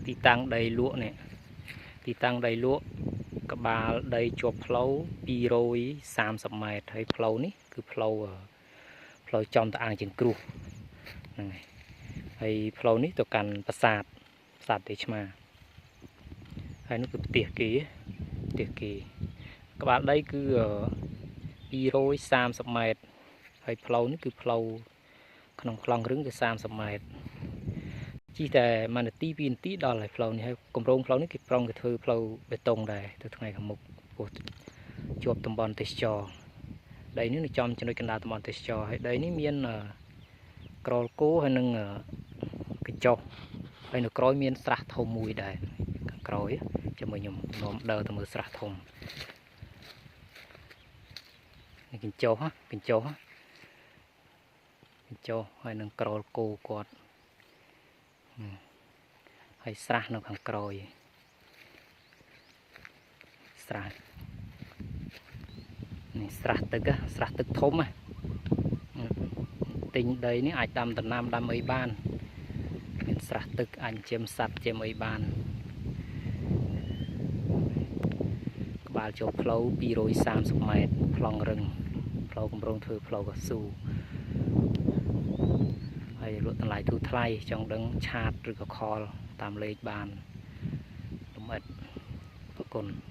ទីតាំងដីលក់នេះទីតាំងដីលក់ក្បាលដីជាប់ផ្លូវ230ម៉ែត្រហើយផ្លូវនេះគឺផ្លូវផ្លូវចំទៅអាងជើងគ្រូសហ្នឹងហើយហើយផ្លូវនេះទៅកាន់ប្រាសាទប្រាសាទទេឆ្មាហើយនោះគឺផ្ទះគេផ្ទះគេក្បាលដីគឺ230ម៉ែត្រហើយផ្លូវនេះគឺផ្លូវក្នុងខ្លងរឹងគឺ30ម៉ែត្រជិះតែ1នាទី2នាទីដល់ហើយផ្លូវនេះហើយគម្រោងផ្លូវនេះគេប្រុងគេធ្វើផ្លូវបេតុងដែរទៅថ្ងៃខាងមុខព្រោះជាប់តំបន់ទេសចរដីនេះនៅចំចំណុចកណ្ដាលតំបន់ទេសចរហើយដីនេះមានក្រលគោហើយនឹងកញ្ចុះហើយនៅក្រោយមានស្រះធំមួយដែរខាងក្រោយជាមួយខ្ញុំនាំដើរទៅមើលស្រះធំនេះកញ្ចុះកញ្ចុះកញ្ចុះហើយនឹងក្រលគោគាត់ហើយស្រះនៅខាងក្រោយស្រះនេះស្រះទឹកស្រះទឹកធំណាទិញដីនេះអាចដាំដំណាំដាំអីបានមានស្រះទឹកអាចចិញ្ចឹមសត្វចិញ្ចឹមអីបានក្បាលចូលផ្លូវ230ម៉ែត្រប្លង់រឹងផ្លូវគម្រោងធ្វើផ្លូវកស៊ូហើយលក់តម្លៃធូរថ្លៃចង់ដឹងឆាតឬក៏ខលតាមលេខបានលំអិតអរគុណ។